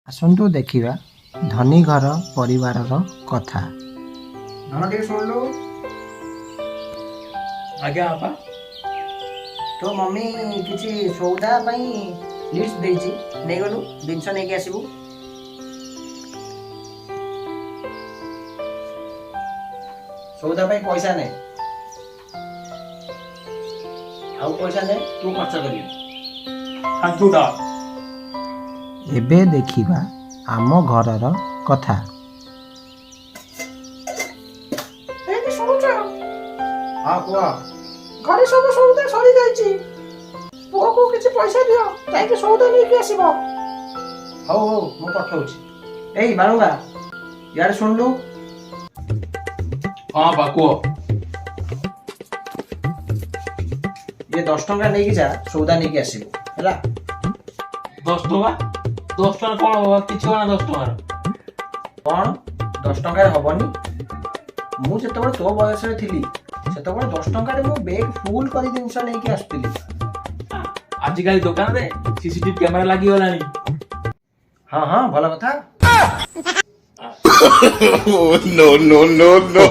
ଆସନ୍ତୁ ଦେଖିବା ଧନୀ ଘର ପରିବାରର କଥା। ଧନ, ଟିକେ ଶୁଣିଲୁ। ଆଜ୍ଞା ବାପା। ତୋ ମମି କିଛି ସଉଦା ପାଇଁ ଲିଷ୍ଟ ଦେଇଛି, ନେଇଗଲୁ, ଜିନିଷ ନେଇକି ଆସିବୁ। ସଉଦା ପାଇଁ ପଇସା ନେ, ଆଉ ପଇସା ନେ, ତୁ ଖର୍ଚ୍ଚ କରିବୁ। Thank you dad. ଏବେ ଦେଖିବା ଆମ ଘରର କଥା। ଶୁଣୁଛ? ହଁ, କୁହ। ଘରେ ସବୁ ସଉଦା ସରିଯାଇଛି, ପୁଅକୁ କିଛି ପଇସା ଦିଅ, ଯାଇକି ସଉଦା ନେଇକି ଆସିବ। ହଉ ହଉ, ମୁଁ ପଠଉଛି। ଏଇ ବାଳୁଙ୍ଗା, ଇଆଡ଼େ ଶୁଣିଲୁ। ହଁ ବାପା, କୁହ। ଇଏ 10 ଟଙ୍କା ନେଇକି ଯା, ସଉଦା ନେଇକି ଆସିବୁ, ହେଲା? 10 ଟଙ୍କା? 10 ଟଙ୍କା କଣ ହବ? କିଛି ହବ ନା 10 ଟଙ୍କାର। କଣ, 10 ଟଙ୍କାରେ ହବନି? ମୁଁ ଯେତେବେଳେ ତୋ ବୟସରେ ଥିଲି, ସେତେବେଳେ 10 ଟଙ୍କାରେ ମୁଁ ବେଗ୍ ଫୁଲ୍ କରି ଜିନିଷ ନେଇକି ଆସୁଥିଲି। ଆଜିକାଲି ଦୋକାନରେ ସିସିଟିଭି କ୍ୟାମେରା ଲାଗିଗଲାଣି। ହଁ, ଭଲ କଥା। No, no, no, no.